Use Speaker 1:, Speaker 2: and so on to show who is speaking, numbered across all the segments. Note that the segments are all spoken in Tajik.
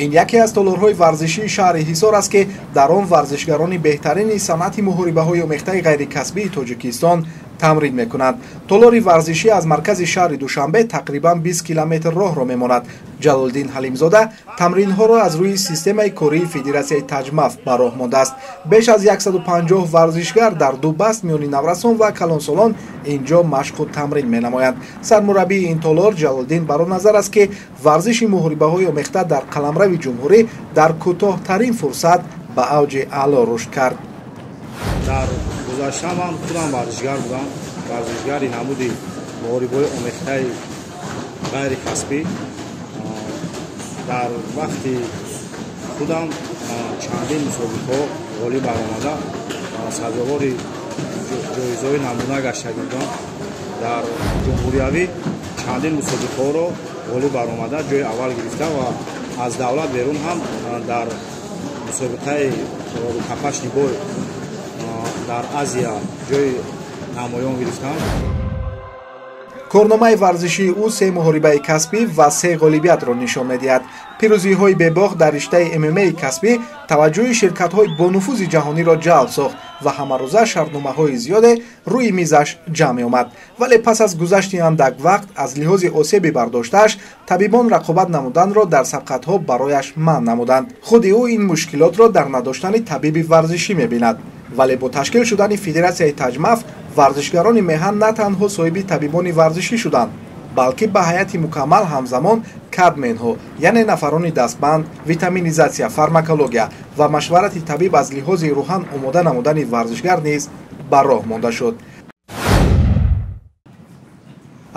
Speaker 1: Ин яке аз толорҳои варзишии шаҳри Ҳисор аст, ки дар он варзишгарони беҳтарини санъати муҳорибаҳои омехтаи ғайрикасбии Тоҷикистон тамрин мекунанд. Толори варзишӣ аз маркази шаҳри Душанбе тақрибан 20 километр роҳро мемонад. Ҷалолиддин Ҳалимзода тамринҳоро аз рӯи системаи кории Федератсияи Таҷмаф ба роҳ мондааст. Беш аз 150 варзишгар дар ду баст миёни наврасон ва калонсолон инҷо машқу тамрин менамоянд. Сармураббии ин толор Ҷалолиддин бар он назар аст, ки варзиши муҳорибаҳои омехта дар қаламрави ҷумҳурӣ дар кӯтоҳтарин фурсат ба авҷи аъло рушд кард.
Speaker 2: Дар гузашта ман худам варзишгар будам, варзишгари намуди муҳорибаҳои омехтаи ғайрикасбӣ. Дар вақти худам чандин мусобиқаҳо ғолиб баромада, сазовори ҷоизаҳои намуна гашта будам. Дар ҷумҳуриявӣ чандин мусобиқаҳоро ғолиб баромада, ҷои аввал гирифта ва аз давлат берун ҳам дар мусобиқаи рукопашный бой дар Азия ҷои намоён гирифтам.
Speaker 1: Корномаи варзишии ӯ се муҳорибаи касбӣ ва се ғолибиятро нишон медиҳад. Пирӯзиҳои бебоғ дар риштаи ММАи касбӣ таваҷҷӯҳи ширкатҳои бонуфузи ҷаҳониро ҷалб сохт ва ҳамарӯза шартномаҳои зиёде рӯи мизаш ҷамъ меомад. Вале пас аз гузашти андак вақт аз лиҳози осеби бардоштааш табибон рақобат намуданро дар сабқатҳо барояш манъ намуданд. Худи ӯ ин мушкилотро дар надоштани табиби варзишӣ мебинад. Вале бо ташкил шудани Федератсияи Таҷмаф варзишгарони меҳан на танҳо соҳиби табибони варзишӣ шуданд, балки ба ҳайати мукаммал ҳамзамон кадменҳо, яъне нафарони дастбанд, витаминизатсия, фармакология ва машварати табиб аз лиҳози рӯҳан омода намудани варзишгар низ ба роҳ монда шуд.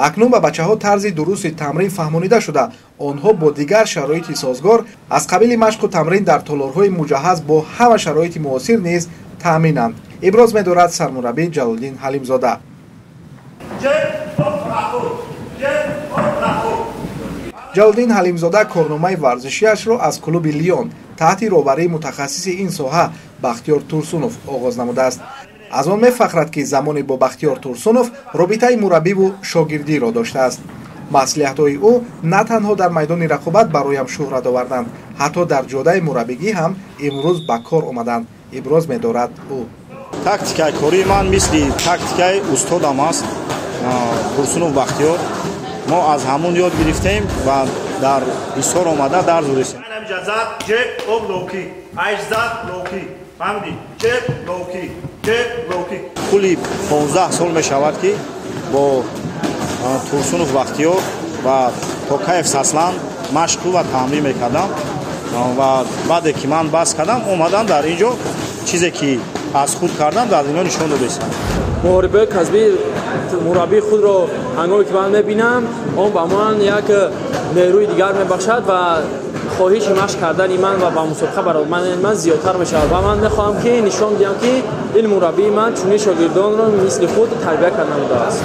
Speaker 1: Акнун ба бачаҳо тарзи дурусти тамрин фаҳмонида шуда, онҳо бо дигар шароити созгор аз қабили машқу тамрин дар толорҳои муҷаҳҳаз бо ҳама шароити муосир низ таъминанд. Иброз медорад сармураббӣ Ҷалолиддин Ҳалимзода. Ҷалолиддин Ҳалимзода корномаи варзишиашро аз клуби Лион таҳти роҳбарии мутахассиси ин соҳа Бахтиёр Турсунов оғоз намудааст. Аз он мефахрад, ки замоне бо Бахтиёр Турсунов робитаи мураббиву шогирдиро доштааст. Маслиҳатҳои ӯ на танҳо дар майдони рақобат бароям шӯҳрат оварданд, ҳатто дар ҷодаи мураббигӣ ҳам имрӯз ба кор омаданд, иброз медорад ӯ.
Speaker 2: Тактикаи кории ман мисли тактикаи устодам аст, Турсунов Бахтиёр. Мо аз ҳамун ёд гирифтем ва дар Ҳисор омада дарс додем. Тӯли 15 сол мешавад, ки бо Турсунов Бахтиёр ва Токаев Саслан машқу ва тамрин мекардам ва баъде ки ман бас кардам, омадам дар ин ҷо чизе ки аз худ кардам дар дунё нишон додастам.
Speaker 3: Муҳорибаи касбӣ мураббии худро ҳангоме ки ман мебинам, он ба ман як нерӯи дигар мебахшад ва хоҳиши машқ кардани ман ва ба мусобиқа баромадани ман зиёдтар мешавад ва ман мехоҳам ки нишон диҳам, ки ин мураббии ман чунин шогирдонро мисли худ тарбия карда намудааст.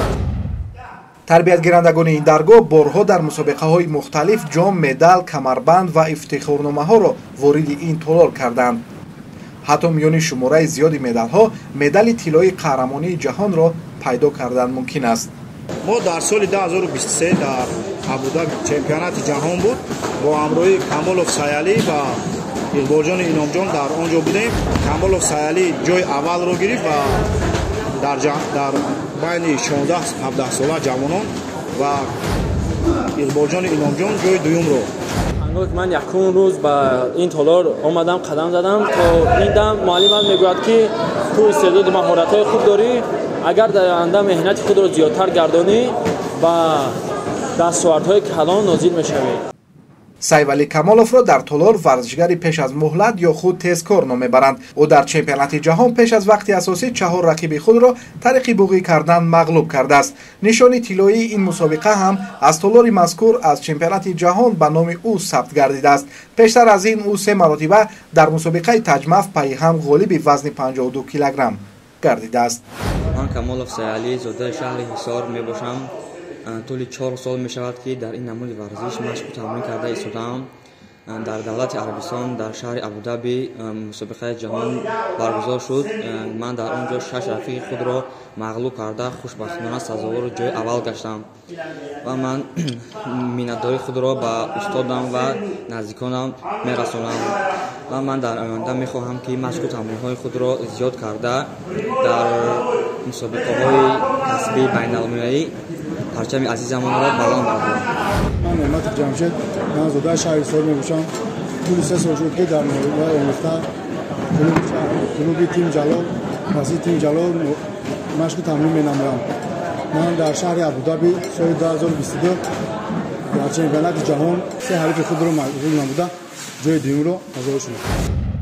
Speaker 1: Тарбиятгирандагони ин даргоҳ борҳо дар мусобиқаҳои мухталиф ҷом, медал, камарбанд ва ифтихорномаҳоро вориди ин толор карданд. Ҳатто миёни шумораи зиёди медалҳо медали тиллои қаҳрамонии ҷаҳонро пайдо кардан мумкин аст.
Speaker 2: Мо дар соли 2023 дар Абудаби чемпионати ҷаҳон буд, бо ҳамроҳии Камолов Саялӣ ва Иқболҷони Иномҷон дар он ҷо будем. Камолов Саялӣ ҷои аввалро гирифт ва дар байни 16-17 сола ҷавонон ва Иқболҷони Иномҷон ҷои дуюмро.
Speaker 3: Ҳангоме ки ман якум рӯз ба ин толор омадам, қадам задам, то ин дам муаллимам мегӯяд, ки ту истеъдоду маҳоратҳои хуб дорӣ, агар дар оянда меҳнати худро зиёдтар гардонӣ, ба дастовардҳои калон нозил мешавӣ.
Speaker 1: Сайвалӣ Камоловро дар толор варзишгари пеш аз муҳлат ё худ тезкор ном мебаранд. Ӯ дар чемпионати ҷаҳон пеш аз вақти асосӣ 4 рақиби худро тариқи буғӣ кардан мағлуб кардааст. Нишони тиллоии ин мусобиқа ҳам аз толори мазкур аз чемпионати ҷаҳон ба номи ӯ сабт гардидааст. Пештар аз ин ӯ 3 маротиба дар мусобиқаи Таҷмаф пайи ҳам ғолиби вазни 52 килограмм гардидааст.
Speaker 4: Ман Камолов Саялӣ, зодаи шаҳри Ҳисор мебошам. Тӯли 4 сол мешавад, ки дар ин намуди варзиш машқу тамрин карда истодаам. Дар давлати Арабистон дар шаҳри Абудаби мусобиқаи ҷаҳон баргузор шуд. Ман дар он ҷо 6 рафиқи худро мағлуб карда, хушбахтона сазовори ҷои аввал гаштам ва ман миннатдории худро ба устодам ва наздиконам мерасонам ва ман дар оянда мехоҳам, ки машқу тамринҳои худро зиёд карда, дар мусобиқаҳои касбии байналмилалӣ парчами азизамонро баланд бардорам.
Speaker 5: Ман Неъматов Ҷамшед, ман зодаи шаҳри Ҳисор мебошам. Тӯли 3 сол шуд, ки дар муҳорибаи омехта клуби Тим Ҷалол, масҷиди Тим Ҷалол машқу тамрин менамоям. Ман дар шаҳри Абудаби соли 2022 дар чемпионати ҷаҳон се ҳарифи худро мағлуб намуда, ҷои дуюмро сазовор шудам.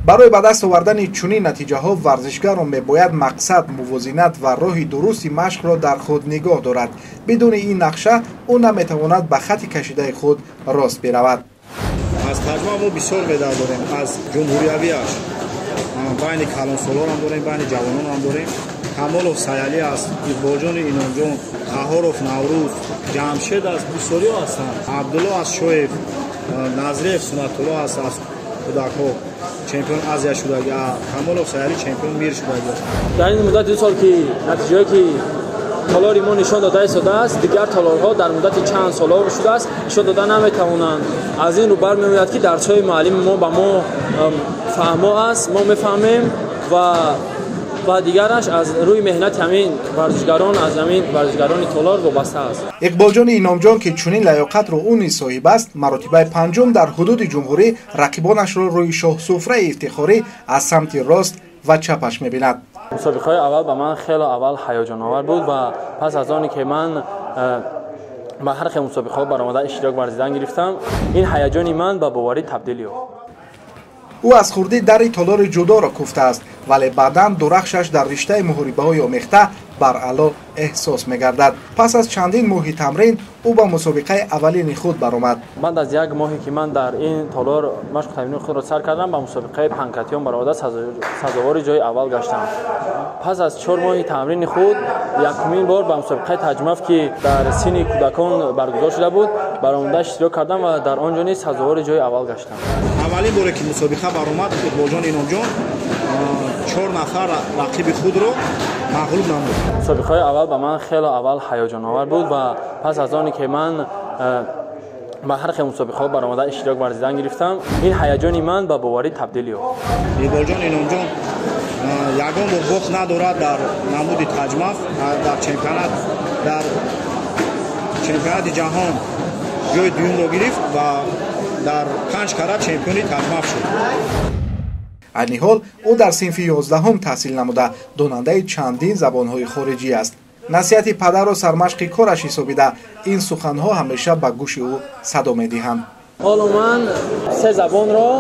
Speaker 1: Барои ба даст овардани чунин натиҷаҳо варзишгарон мебояд мақсад, мувозинат ва роҳи дурусти машқро дар худ нигоҳ дорад. Бидуни ин нақша ӯ наметавонад ба хатти кашидаи худ рост биравад.
Speaker 2: Аз таҷмаф мо бисёр медал дорем, аз ҷумҳуриявиаш байни калонсолонам дорем, байни ҷавононам дорем. Камолов Саялӣ аст, Иқболҷони Иномҷон, Қаҳоров Наврӯз, Ҷамшед аст, бисёриҳо ҳастанд. Абдулло аз Шоев, Назриев Сунатулло аст, аз кӯдакҳо чемпион Азия шудаги, Камолов Саялӣ чемпион мир шудаги.
Speaker 3: Дар ин муддати 2 сол, ки натиҷаҳое ки толори мо нишон дода истодааст, дигар толорҳо дар муддати чанд солҳо шудааст нишон дода наметавонанд. Аз ин рӯ бармеояд, ки дарсҳои муаллими мо ба мо фаҳмо аст, мо мефаҳмем ва дигараш аз рӯи меҳнати ҳамин варзишгарон, аз ҳамин варзишгарони толор вобаста аст.
Speaker 1: Иқболҷони Иномҷон, ки чунин лаёқатро ӯ низ соҳиб аст, маротибаи панҷум дар ҳудуди ҷумҳурӣ рақибонашро рӯи шоҳсуфраи ифтихорӣ аз самти рост ва чапаш мебинад.
Speaker 3: Мусобиқаҳои аввал ба ман хеле аввал ҳаяҷоновар буд ва пас аз оне ки ман ба ҳар хел мусобиқаҳо баромада иштирок варзидан гирифтам, ин ҳаяҷони ман ба боварӣ табдил ёфт.
Speaker 1: Ӯ аз хурдӣ дари толори ҷудоро куфтааст, вале баъдан дурахшаш дар риштаи муҳорибаҳои омехта баръало эҳсос мегардад. Пас аз чандин моҳи тамрин ӯ ба мусобиқаи аввалини худ баромад.
Speaker 3: Баъд аз як моҳе ки ман дар ин толор машқу тамрини худро сар кардам, ба мусобиқаи панкратион баромада сазовори ҷои аввал гаштам. Пас аз 4 моҳи тамрини худ якумин бор ба мусобиқаи таҷмаф, ки дар синни кӯдакон баргузор шуда буд, баромада иштирок кардам ва дар он ҷо низ сазовори ҷои аввал гаштам.
Speaker 2: Аввалин боре ки мусобиқа баромад, Иқболҷон Иномҷон 4 нафар рақиби худро мағлуб намуд.
Speaker 3: Мусобиқаҳои аввал ба ман хеле аввал ҳаяҷоновар буд ва пас аз оне ки ман ба ҳар хел мусобиқаҳо баромада иштирок варзидан гирифтам, ин ҳаяҷони ман ба боварӣ табдил ёфт.
Speaker 2: Иқболҷон Иномҷон ягон бор бохт надорад дар намуди таҷмаф, дар чемпионати ҷаҳон ҷои дуюмро гирифт ва дар 5 карат чемпиони таҷмаф шуд.
Speaker 1: Айни ҳол ӯ дар синфи 11 таҳсил намуда, донандаи чандин забонҳои хориҷӣ аст. Насиҳати падарро сармашқи кораш ҳисобида, ин суханҳо ҳамеша ба гӯши ӯ садо медиҳанд.
Speaker 3: Ҳоло ман 3 забонро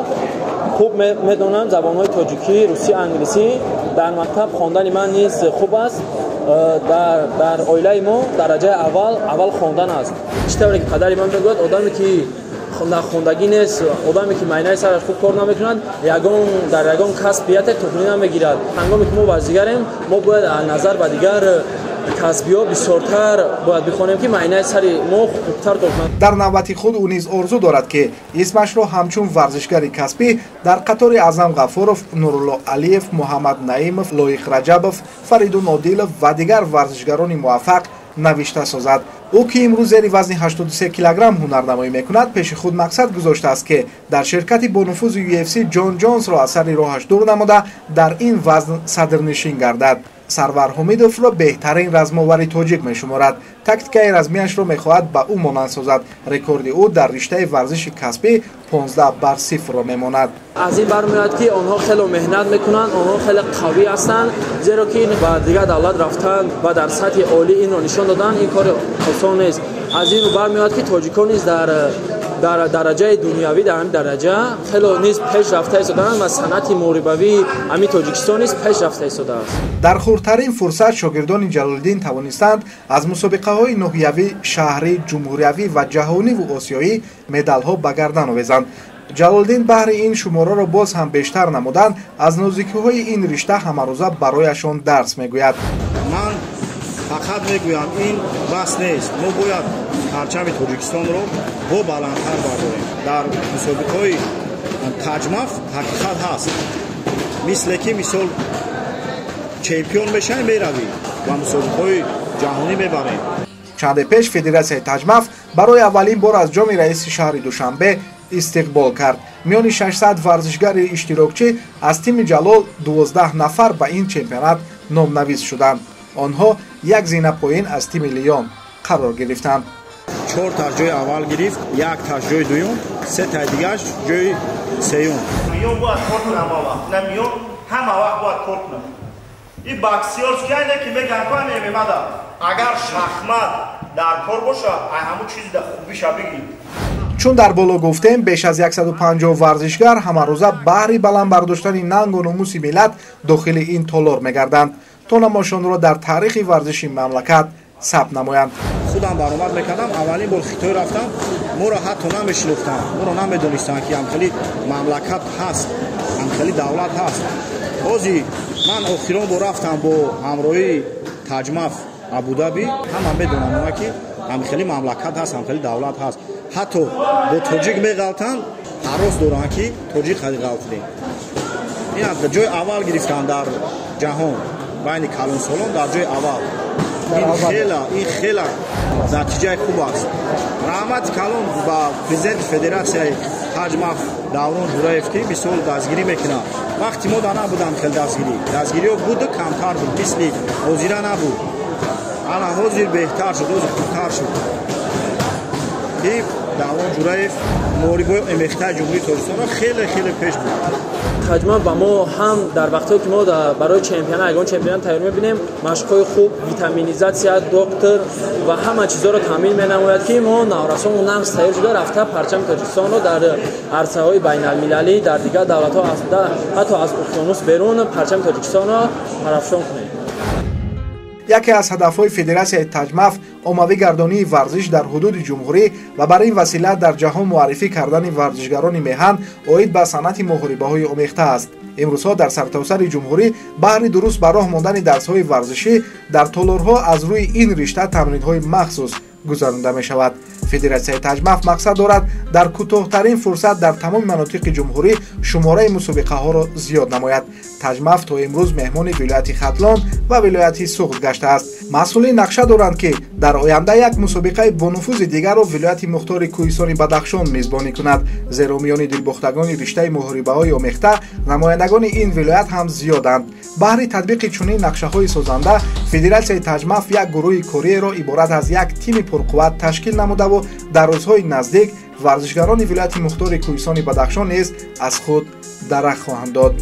Speaker 3: хуб медонам: забонҳои тоҷикӣ, русӣ, англисӣ. Дар мактаб хондани ман низ хуб аст. Дар оилаи мо дараҷаи аввал хондан аст. Чӣ тавре ки падари ман мегӯяд, одаме ки хондагӣ нест, одаме ки майнаи сараш хуб кор намекунад, дар ягон касбияте туғрӣ намегирад. Ҳангоме ки мо варзигарем, мо бояд назар ба дигар касбиҳо бисёртар бояд бихонем, ки майнаи сари мо хубтар кор кунад.
Speaker 1: Дар навбати худ ӯ низ орзу дорад, ки исмашро ҳамчун варзишгари касбӣ дар қатори Аъзам Ғафуров, Нурулло Алиев, Муҳаммад Наимов, Лоиқ Раҷабов, Фаридун Одилов ва дигар варзишгарони муваффақ навишта созад. Ӯ ки имрӯз зери вазни 83 килограмм ҳунарнамоӣ мекунад, пеши худ мақсад гузоштааст, ки дар ширкати бонуфузи UFC Ҷон Ҷонсро аз сари роҳаш дур намуда, дар ин вазн садрнишин гардад. Сарвар Ҳумидовро беҳтарин размовари тоҷик мешуморад. Тактикаи размияшро мехоҳад ба ӯ монанд созад. Рекорди ӯ дар риштаи варзиши касбӣ 15-0 мемонад.
Speaker 3: Аз ин бармеояд, ки онҳо хеле меҳнат мекунанд, онҳо хеле қавӣ ҳастанд, зеро ки ба дигар давлат рафтан ва дар сатҳи олӣ инро нишон додан ин кори осон нест. Аз ин бармеояд, ки тоҷикон низ дар дараҷаи дунявӣ, дар ҳамин дараҷа хеле низ пеш рафта истодаанд ва санъати муҳорибавии ҳамин Тоҷикистон низ пеш рафта истодааст.
Speaker 1: Дар хурдтарин фурсат шогирдони Ҷалолиддин тавонистанд аз мусобиқаҳои ноҳиявӣ, шаҳрӣ, ҷумҳуриявӣ ва ҷаҳониву осиёӣ медалҳо ба гардан овезанд. Ҷалолиддин баҳри ин шумораро боз ҳам бештар намудан, аз нозикиҳои ин ришта ҳамарӯза барояшон дарс мегӯяд.
Speaker 2: Ман фақат мегӯям, ин бас нест, мо бояд парчами Тоҷикистонро бо баландтар бардорем. Дар мусобиқаҳои таҷмаф ҳақиқат ҳаст, мисле ки мисол чемпион мешавӣ, меравӣ. ба мусобиқаҳои ҷаҳонӣ мебарем.
Speaker 1: Чанде пеш Федератсияи Таҷмаф барои аввалин бор аз ҷоми раиси шаҳри Душанбе истиқбол кард. Миёни 600 варзишгари иштирокчӣ аз тими Ҷалол 12 нафар ба ин чемпионат номнавис шуданд. Онҳо як зина поин аз тими Лион қарор гирифтанд.
Speaker 2: 4 таш ҷои аввал гирифт, 1 таш ҷои дуюм, 3 таи дигараш ҷои сеюм.
Speaker 6: Миён бояд кор кунад ҳама вақт. На миён ҳама вақт бояд кор кунад. Ин боксёрский айне ки мегӯянд ку ҳами ММА-да агар шахмат дар кор бошад, ай ҳамун чизи да хубиша бигирӣ.
Speaker 1: Чун дар боло гуфтем, беш аз 150 варзишгар ҳамарӯза баҳри баланд бардоштани нангу номуси миллат дохили ин толор мегарданд, то намошонро дар таърихи варзиши мамлакат сабт намоянд.
Speaker 2: Худам баромад мекардам, аввалин бор Хитой рафтам, моро ҳатто намешинохтанд, моро намедонистанд ки ҳамхели мамлакат ҳаст, ҳамхели давлат ҳаст. Ҳозир ман охирон бор рафтам бо ҳамроҳии Таҷмаф Абудаби, ҳама медонанд она ки ҳамхели мамлакат ҳаст, ҳамхели давлат ҳаст. Ҳатто бо тоҷик меғалтанд, ҳарос доранд ки тоҷик ғалтидем. Ин ҷои аввал гирифтанд дар ҷаҳон, байни калонсолон дар ҷои аввал. Ин хела натиҷаи хуб аст. Раҳмати калон ба президенти федератсияи Таҷмаф Даврон Ҷураев ки мисол дастгирӣ мекунад. Вақти мо да набуданд хел дастгирӣ. Дастгириҳо буду камтар буд, мисли ҳозира набуд. Ана ҳозир беҳтар шуд, ҳозир хубтар шуд. Ки Даврон Ҷураев муҳорибаи омехтаи Ҷумҳурии Тоҷикистонро хеле хеле пеш буд.
Speaker 3: Таҷмаф ба мо ҳам дар вақтҳое ки мо барои чемпионат, ягон чемпионат тайёр мебинем, машқҳои хуб, витаминизатсия, доктор ва ҳама чизҳоро таъмин менамояд, ки мо наврасон нағз тайёр шуда рафта парчами Тоҷикистонро дар арсаҳои байналмилалӣ, дар дигар давлатҳо, ҳатто аз уқёнус берун парчами Тоҷикистонро парафшон кунем.
Speaker 1: Яке аз ҳадафҳои Федератсияи Таҷмаф оммавӣ гардонии варзиш дар ҳудуди ҷумҳурӣ ва бар ин васила дар ҷаҳон муаррифӣ кардани варзишгарони меҳан оид ба санъати муҳорибаҳои омехта аст. Имрӯзҳо дар сартосари ҷумҳурӣ баҳри дуруст ба роҳ мондани дарсҳои варзишӣ дар толорҳо аз рӯи ин ришта тамринҳои махсус гузаронда мешавад. Федератсияи Таҷмаф мақсад дорад дар кӯтоҳтарин фурсат дар тамоми манотиқи ҷумҳурӣ шумораи мусобиқаҳоро зиёд намояд. Таҷмаф то имрӯз меҳмони вилояти Хатлон ва вилояти Суғд гаштааст. Масъулин нақша доранд, ки дар оянда як мусобиқаи бонуфузи дигарро вилояти мухтори Кӯҳистони Бадахшон мизбонӣ кунад, зеро миёни дилбохтагони риштаи муҳорибаҳои омехта намояндагони ин вилоят ҳам зиёданд. Баҳри татбиқи чунин нақшаҳои созанда Федератсияи Таҷмаф як гурӯҳи кориеро иборат аз як тими пурқувват ташкил намудаву дар рӯзҳои наздик варзишгарони вилояти мухтори Кӯҳистони Бадахшон низ аз худ дарак хоҳанд дод.